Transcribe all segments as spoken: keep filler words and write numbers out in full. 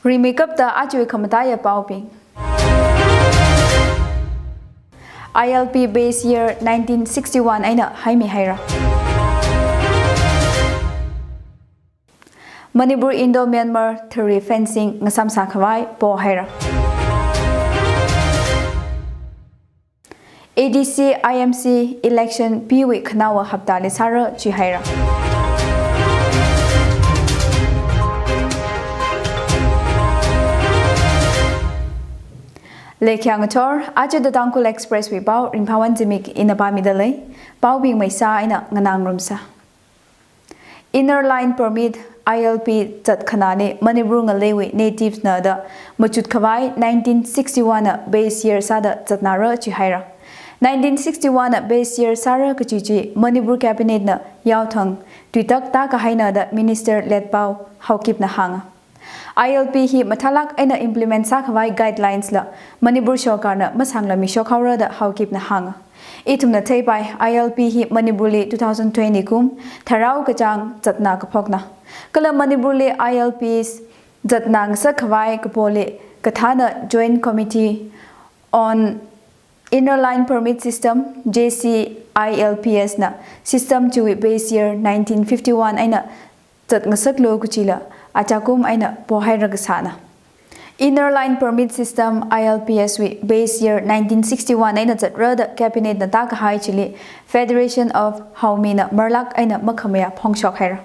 Rimeikapta ajawui khamataiya paobing. I L P base year nineteen sixty-one eina haimihaira. Manipur Indo-Myanmar thari fencing ngasāmsā khavai pohaira. A D C I M C election piwui khanaowa haptali sāra jihaira. Leikhyang athor, aja The Tangkhul Express wui pao, Ringphāwon Zimik ina pāmida lei, paobing maisā eina nganāngarumsa. Inner Line Permit, I L P, zatkhanāli Manipur ngaleiwui natives na da machut khavai nineteen sixty-one na base year sāda zatnāra jihaira. Nineteen sixty-one na base year sāra kaji chi Manipur Cabinet na yaothang tuitak tākahaina da Minister Letpao Haokipna hānga. I L P hi mathālāk eina implement sākhavai guidelines la Manipur sorkarna masānglami shokhaora da Haokipna hānga. Ithumna theipai, I L P hi Manipurli two thousand twenty kum tharao kachāng zatnā kaphokna. Kala Manipurli I L Ps zatnā ngasak khavai kapoli kathāna Joint Committee on Inner Line Permit System, J C I L P S na system chiwui base year nineteen fifty-one eina zat ngasaklu kajila achakum eina pohaira kasāna. Inner Line Permit System, I L P S wui base year nineteen sixty-one eina zatra da Cabinet na tākahai chili Federation of Haomina marlāk eina makhamayā phongshok haira.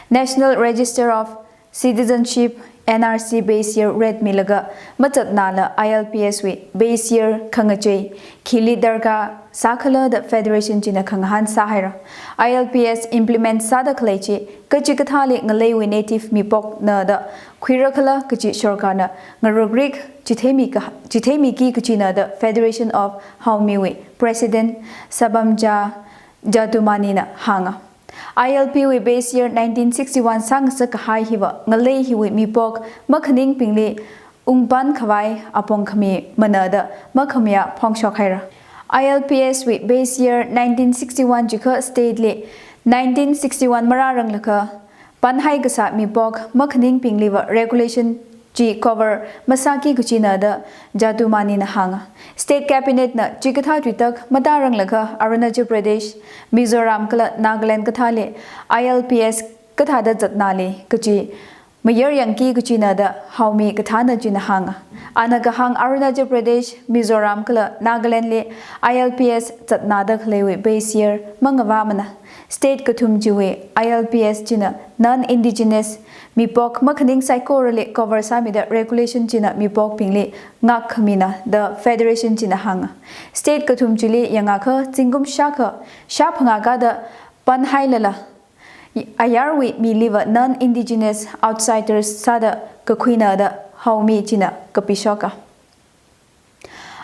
National Register of Citizenship, N R C base year ratmilaga mazatnala I L P S wui base year khangachei khili darkar sākhala da Federation china khangahān sāhaira. I L P S implement sāda khalei chi kachikathāli ngaleiwui native mipokna da khuirakhala kaji sorkarna ngarukrik chitheimi ka, chitheimiki kajina da Federation of Haomiwui President Sabamja Jadumani na hānga. I L P wui base year nineteen sixty-one sāngasak kahai hiva ngalei hiwui mipok makhaningbingli ungpan khavai apong khami mana da makhamayā phongshok haira. I L P S wui base year nineteen sixty-one chikha state li nineteen sixty-one marāranglakha panhai kasā mipok makhaningbingliva regulation chi cover masāki kajina da Jadumani na hānga. State Cabinet na chikathā tuitak matāranglakha Arunachal Pradesh, Mizoram kala Nagaland kathāli I L P S kathāda zatnali kaji mayar yangki kajina da Haomi kathāna china hānga. Ana kahāng Arunachal Pradesh, Mizoram kala Nagaland li I L P S zatnāda khaleiwui base year mangavāmana. State kathum chiwui I L P S china non-indigenous mipok makhaning saikorali cover sāmida regulation china mipokbingli ngakkhamina da Federation china hānga. State kathum chili yangakha zingkum shākha shāphangā kada panhailala ayarwui miliva non-indigenous outsiders sāda kakhuina da Haomi china kapishoka.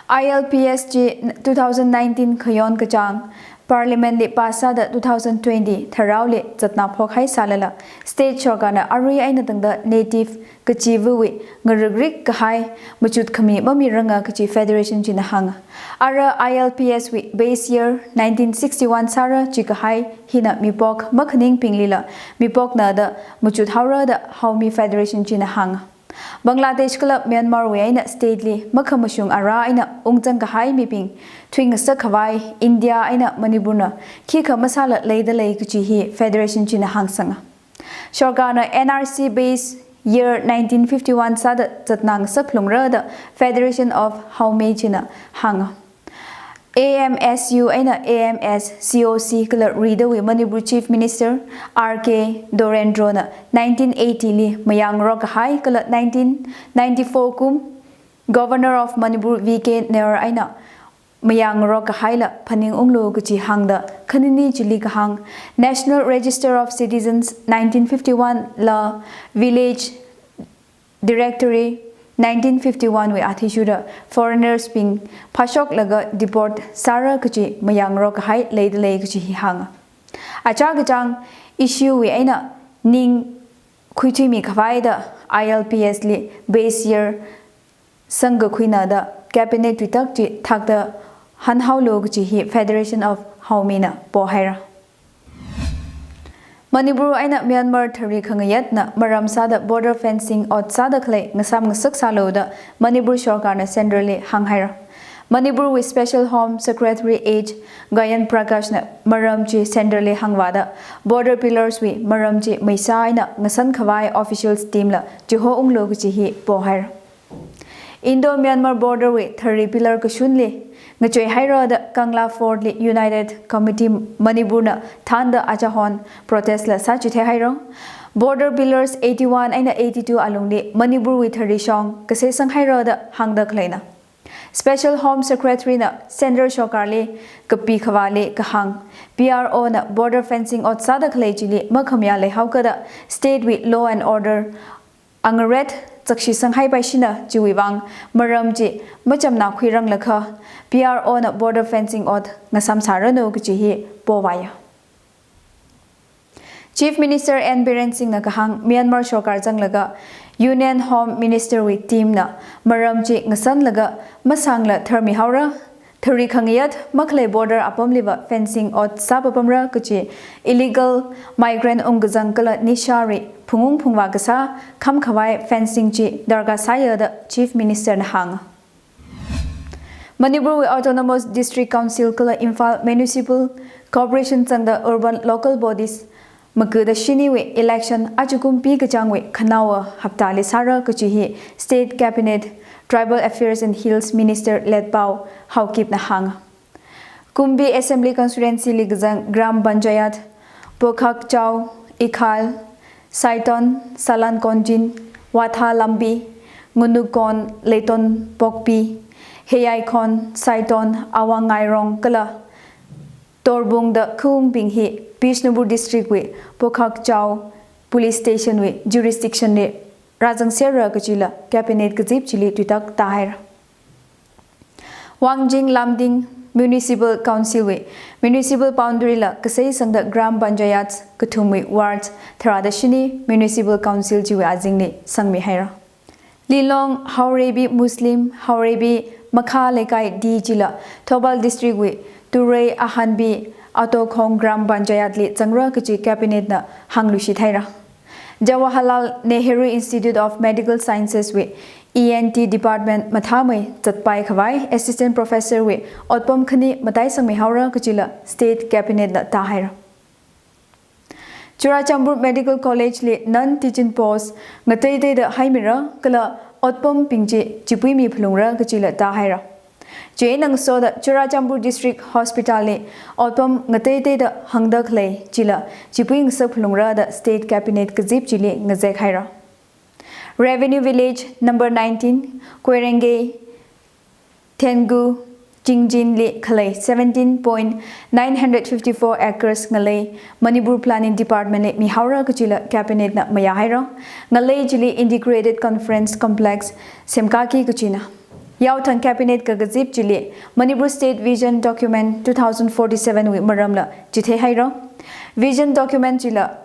I L P S chi two thousand nineteen khayon kachāng Parliament li pass sāda two thousand twenty tharaoli zatnā phokhai sālala state sorkarna arui eina tangda native kachiva̱wui ngarukrik kahai machut khami mamiranga kaji Federation china hānga. Ara I L P S wui base year nineteen sixty-one sāra jikahai hina mipok makhaningbinglila mipokna da machut haora da Haomi Federation china hānga. Bangladesh kala Myanmar wui eina state li makhamashung ara eina ungzang kahai mibing thuingasak khavai India eina Manipurna khikha masāla leida lei kaji hi Federation china hāngsanga. Sorkarna N R C base year nineteen fifty-one sāda zatnā ngasak phalungra da Federation of Haomi china hānga. A M S U eina A M S C O C kala ridawui Manipur Chief Minister R K Dorendro na nineteen eighty li mayāngarok kahai kala nineteen ninety-four kum Governor of Manipur V K Nair eina mayāngarok kahaila phaningunglu kaji hāngda khanini chili kahāng National Register of Citizens nineteen fifty-one la Village Directory nineteen fifty-one wui athishurda foreigners bing phāshoklaga deport sāra kaji mayāngarok kahai leida lei kaji hi hānga. Achā kachāng issue wui eina ning khuithuimi khavai da I L P S li base year sangkakhuina da cabinet tuitak chi thakda hanhaolu kaji hi Federation of Haomi na pohaira. Manipur eina Myanmar thari khangayatna maram sāda border fencing ot sāda khalei ngasam ngasak sālu da Manipur sorkarna centre li hānghaira. Manipurwui Special Home Secretary H Gayan Prakashna maram chi centre li hāngvāda border pillars wui maram chi maisā eina ngasan khavai officials team la chiho unglu kachi hi pohaira. Indo-Myanmar border wui thari pillar kashunli ngachei haira da Kangla Fort li United Committee Manipur na thānda achahon protest la sāchithei haira. Border pillars eighty-one eina eighty-two alungli Manipur wui thari shong kasei sang haira da hāngda khaleina. Special Home Secretary na Centre sorkarli kapi khavāli kahāng, P R O na border fencing ot sāda khalei chili makhamayā leihao kada state wui law and order angaret chakshi sanghai paishina chiwui vang maram chi machamna khuiranglakha P R O na border fencing ot ngasam sāranu kachi hi povāya. Chief Minister N Biren Singh na kahāng Myanmar sorkar zanglaga Union Home Minister wui team na maram chi ngasanlaga masangla tharmi haora, thari khangayat makhalei border apamliva fencing ot sāpapamra kachi, illegal migrant ungkazang kala nishari phungung phungvā kasā kham khavai fencing chi darkar sāya da Chief Minister na hānga. Manipur wui Autonomous District Council kala Imphal Municipal Corporation zangda urban local bodies makuda shiniwui election achukum pi kachangwui khanaowa haptali sāra kachi hi State Cabinet Tribal Affairs and Hills Minister Letpao Haokip na hānga. Kumbi Assembly Constituency li kazang Gram Panchayat, Pokhakchao, Ikhal, Saiton, Salan Konjin, Watha Lambi, Ngunukon, Leiton Pokpi, Heyaikhon, Saiton, Awang Ngairong kala Torbung da khaungbing hi Bishnupur District wui Pokhakchao Police Station wui jurisdiction li rāzangserra kachila Cabinet kazip chili tuitak tāhaira. Wangjing Lamding Municipal Council wui municipal boundary la kasei sangda Gram Panchayat kathumwui ward tharāda shini Municipal Council chiwui azingli sangmi haira. Lilong Haorebi Muslim Haorebi Makha Leikai D chila Thoubal District wui Turei Ahanbi Atokhong Gram Panchayat li zangra kachi Cabinet na hāngluishit haira. Jawaharlal Nehru Institute of Medical Sciences wui E N T Department mathāmei zatpai khavai Assistant Professor wui otpam khani mataisangmi haora kachila State Cabinet na tāhaira. Churachandpur Medical College li non-teaching post ngateiteida haimira kala otpambing chi chipuimi phalungra kachila tāhaira. Chieina ngasoda Churachandpur District Hospital li otpam ngateiteida hāngda khalei chila chipui ngasak phalungra da State Cabinet kazip chili ngazek haira. Revenue Village number nineteen, Koirengei, Thengu, Chingjin li khalei seventeen point nine hundred fifty-four acres ngalei Manipur Planning Department li mihaora kachila Cabinet na mayā haira. Ngalei chili Integrated Conference Complex semkaki kachina. Yaothang Cabinet kakazip chili Manipur State Vision Document two thousand forty-seven wui maramla chithei haira. Vision Document chila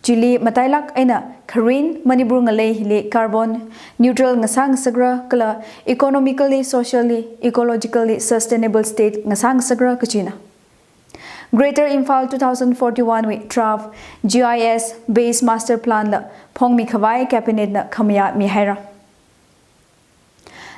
chili matailak eina kharin Manipur ngalei hili carbon neutral ngasā ngasakra kala economically, socially, ecologically sustainable state ngasā ngasakra kachina. Greater Imphal two thousand forty-one wui draft G I S based master plan la phongmi khavai Cabinet na khamayā mihaira.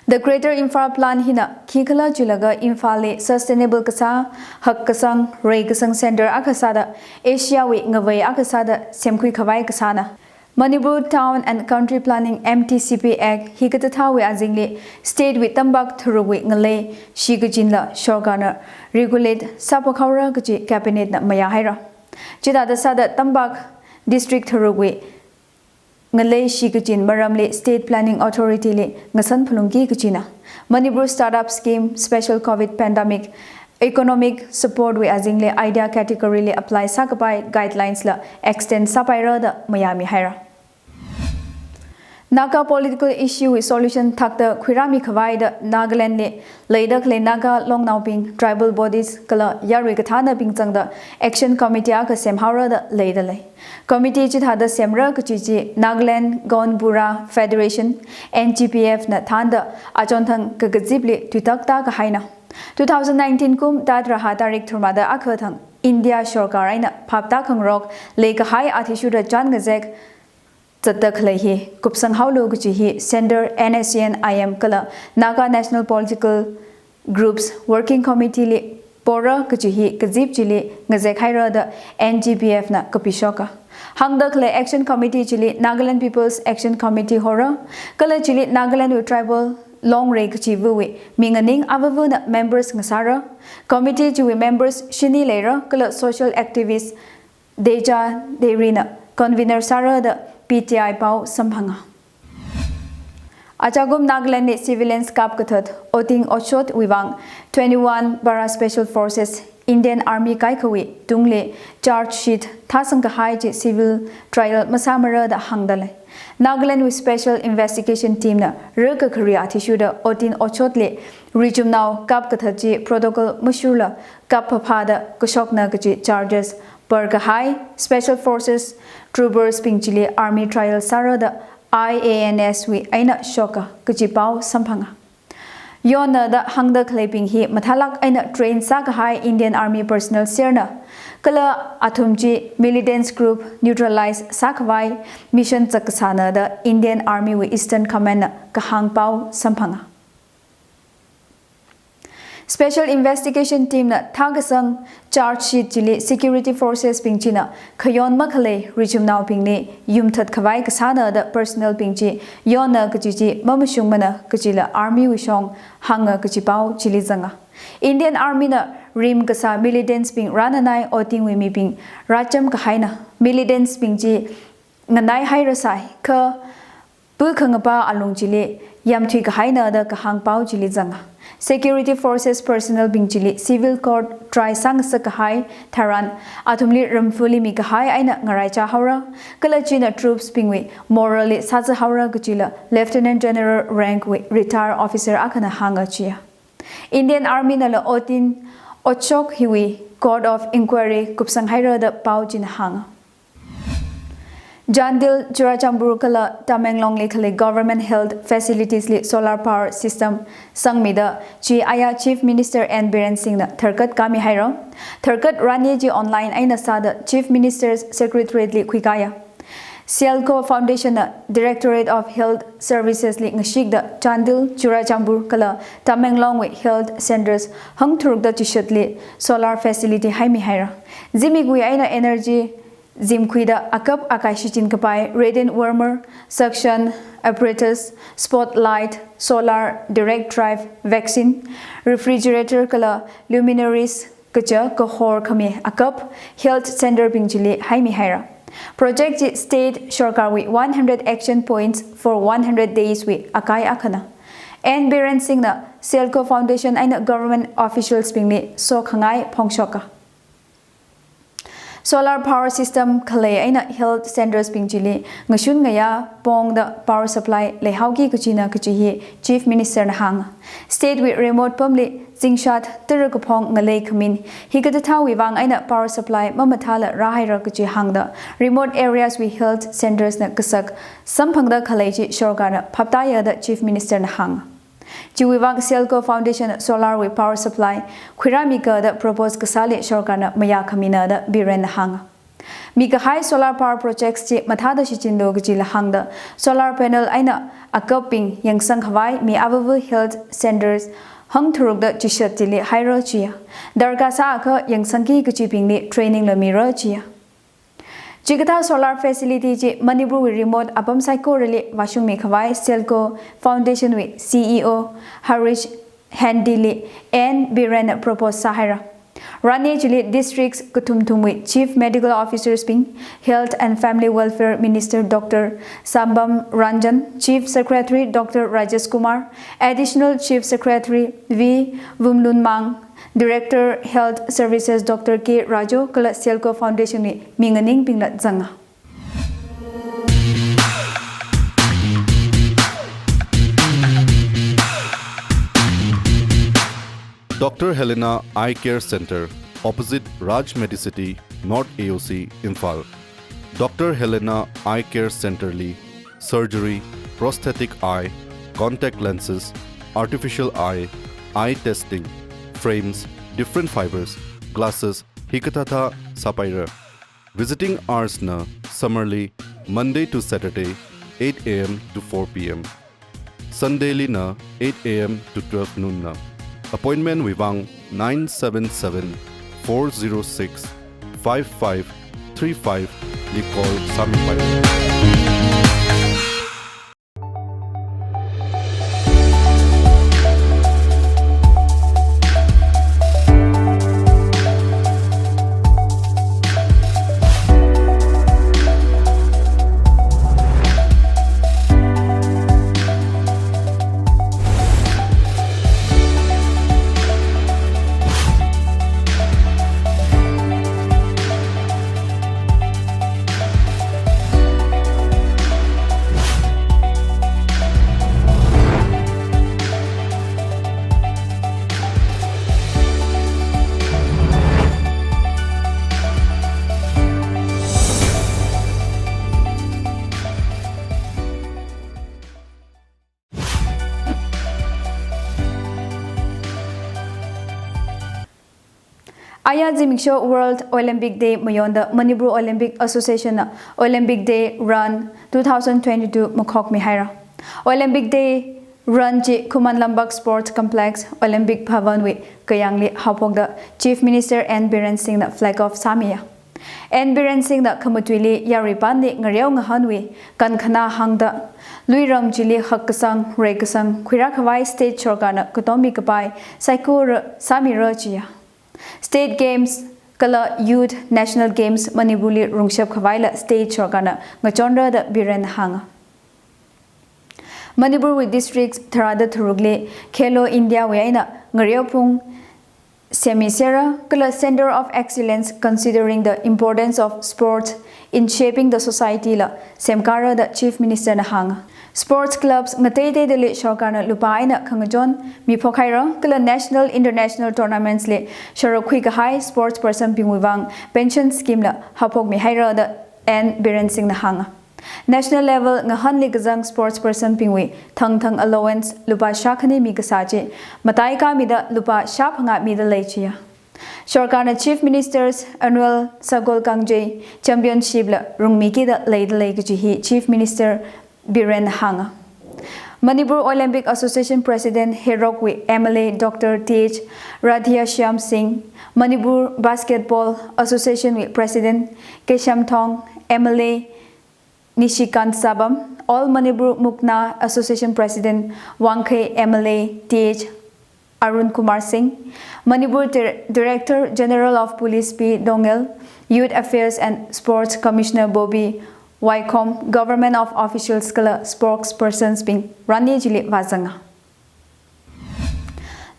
The Greater Imphal Plan hina khikhala chilaga Imphal li sustainable kasā, hakkasang, reikasang centre akha sāda Asia wui ngavei akha sāda semkhui khavai kasāna. Manipur Town and Country Planning M T C P Act hikathāthāwui azingli state wui tampak tharukwui ngalei shikachinla sorkarna regulate sāphok haora kachi Cabinet na mayā haira. Chithāda sāda tampak district tharukwui ngalei shikachin maramli State Planning Authority li ngasan phalungki kachina. Manipur Startup Scheme, Special Covid Pandemic, Economic Support wui azingli idea category li apply sākapai guidelines la extend sāpaira da mayā mihaira. Naga political issue wui solution thakta khuirāmi khavai da Nagaland li leida khalei Naga longnaobing tribal bodies kala yarui kathānabing zangda action committee akha semhaora da leida lei. Committee chithāda semra kachi chi Nagaland Gaon Bura Federation, N G P F na thānda achonthang kakazipli tuitak tākahaina. Two thousand nineteen kum Tat raha tarik tharmada akha thang India sorkar eina phaptā khangarok leikahai athishurda chān ngazek zatda khalei hi kupsang haolu kaji hi Centre N S C N I M kala Naga National Political Groups Working Committee li pora kaji hi kazip chili ngazek haira da N G P F na kapishoka. Hāngda khalei Action Committee chili Nagaland People's Action Committee hora, kala chili Nagaland wui Tribal Longre kachiva̱wui minganing avāva̱na members ngasāra. Committee chiwui members shini leira, kala social activist Deja Derina convener sāra da P T I pao samphanga. Achakum Nagaland li civilians kapkathat oting otshot wui vang twenty-one Para Special Forces Indian Army kaikhawui tungli charge sheet thāsang kahai chi civil trial masāmara da hāngda lei. Nagaland wui Special Investigation Team na raka khari athishurda oting otshot li rijumnao kapkathat chi protocol mashurla kap phaphada kashokna kaji charges par kahai Special Forces troopers bing chili army trial sāra da I A N S wui eina shoka kaji pao samphanga. Yonna da hāngda khaleibing hi mathālāk eina train sākahai Indian Army personnel serna, kala athum chi militants group neutralize sākhavai mission zakkasāna da Indian Army wui Eastern Command na kahāng pao samphanga. Special Investigation Team na thākasang charge sheet chili security forces bing china khayon makhalei rijumnaobingli yumthat khavai kasāna da personnel bing chi yonna kaji chi mamashungmana kajila army wui shong hānga kaji pao chili zanga. Indian Army na rim kasā militants bing rānanai otingwui mibing rācham kahaina, militants bing chi nganai hairasai kha pu khangapa alung chili yamthui kahaina da kahāng pao chili zanga. Security forces personnel bing chili civil court try sāngasak kahai tharan athumli ramfuli mikahai eina ngaraichā haora, kala china troops bingwui moral li sāza haora kajila Lieutenant General rank wui retired officer akhana hānga chiya. Indian Army nala oting otshot hiwui court of inquiry kupsang haira da pao china hānga. Chandel, Churachandpur kala Tamenglong li khalei government health facilities li solar power system sangmida chi aya Chief Minister N Biren Singh na tharkat kami haira. Tharkat rani chi online eina sāda Chief Minister's Secretariat li khuikaya. Sielco Foundation na Directorate of Health Services li ngashikda Chandel, Churachandpur kala Tamenglong wui health centers hangtharukda chishatli solar facility haimi haira. Zimikwui eina energy zimkhuida akap akai shichin kapai radiant warmer, suction apparatus, spotlight, solar direct drive vaccine, refrigerator kala luminaries kaja kahor khami akap health center bing chili haimi haira. Project chi state sorkarwui one hundred action points for one hundred days wui akai akhana. N Biren Singh na Sielco Foundation eina government officials bingli sokhangai phongshoka. Solar power system khalei eina health centers bing chili ngashun ngayā pongda power supply leihaoki kachina kachi hi Chief Minister na hānga. State wui remote pamli zingshat tara kaphong ngalei khamin hikathāthāwui vang eina power supply mamathāla rāhaira kachi hāngda remote areas wui health centers na kasak samphangda khalei chi sorkarna phaptāya da Chief Minister na hānga. Chiwui vang Sielco Foundation solar wui power supply khuirāmika da propose kasāli sorkarna mayā khamina da Biren na hānga. Mikahai solar power projects chi mathāda shichinlu kachila hāngda solar panel eina akapbing yangsang khavai mi avāva health centers hangtharukda chishat chili haira chiya. Darkar sāakha yangsangki kachibingli training la mira chiya. Chikathā solar facility chi Manipur wui remote apam saikorali vāshungmi khavai Sielco Foundation wui C E O Harish Handy li N Biren na propose sāhaira. Rani chili districts kathumthumwui Chief Medical Officers bing, Health and Family Welfare Minister Doctor Sambam Ranjan, Chief Secretary Doctor Rajesh Kumar, Additional Chief Secretary V Vumlunmang, Director Health Services Doctor K Rajo kala Sielco Foundation wui mi nganingbingla zanga. Doctor Helena Eye Care Center, opposite Raj Medicity, North A O C, Imphal. Doctor Helena Eye Care Center li surgery, prosthetic eye, contact lenses, artificial eye, eye testing, frames, different fibers, glasses, hikathāthā sāpaira. Visiting hours na summer li Monday to Saturday, eight A M to four P M. Sunday li na eight A M to twelve noon na. Appointment wui vang nine seven seven, four zero six, five five three five li call sāmipai. Aya zimiksho World Olympic Day mayonda Manipur Olympic Association na Olympic Day Run two thousand twenty-two makhokmi haira. Olympic Day Run chi Khuman Lampak Sports Complex, Olympic Bhavan wui kayāngli haophokda Chief Minister N Biren Singh na flag off sāmiya. N Biren Singh na khamatuili yarui panli ngareo ngahanwui kankhana hāngda, luiram chili hakkasang, reikasang khuirākhavai state sorkarna katommi kapai saikora sāmira jiya. State Games kala Youth National Games Manipurli rungshap khavaila state sorkarna ngachonra da Biren hānga. Manipurwui district tharāda tharukli Khelo India wui eina ngareo phung semmisera kala Center of Excellence considering the importance of sports in shaping the society la semkara da Chief Minister na hānga. Sports clubs ngateiteidali sorkarna lupā eina khangachon miphok haira kala national, international tournaments li sharuk khuikahai sports person bingwui vang pension scheme la haophokmi haira da N Biren Singh na hānga. National level ngahanli kazang sports person bingwui thangthang allowance lupā shākhani mikasā chi mataikāmida lupā shāphangā mida lei jiya. Sorkarna Chief Minister's Annual Sagol Kangjei Championship la rungmikida leida lei kaji hi Chief Minister Biren hānga. Manipur Olympic Association President Herokwui M L A Doctor T H Radheshyam Singh, Manipur Basketball Association wui President Kesham Thong, M L A Nishikant Sabam, All Manipur Mukna Association President Wangkhei, M L A T H Arun Kumar Singh, Manipur Dir-, Director General of Police P Dongel, Youth Affairs and Sports Commissioner Bobby Waikhom, Government of Officials kala spokespersons bing rani chili vāzanga.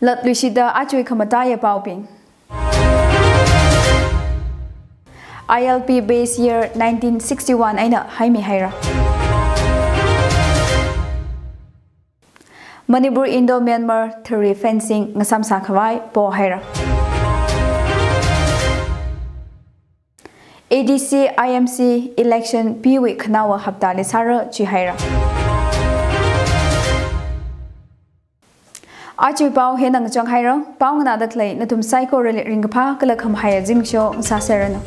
Latluishida achui khamataiya paobing. I L P base year nineteen sixty-one eina haimi haira. Manipur Indo-Myanmar thari fencing ngasam sākhavai po haira. A D C I M C election piwui khanaowa haptali sāra chi haira. Achui pao hina ngachang haira, pao nganāda khalei nathum saikorali ringkaphā kala khamahaiya zimiksho ngasāseranu.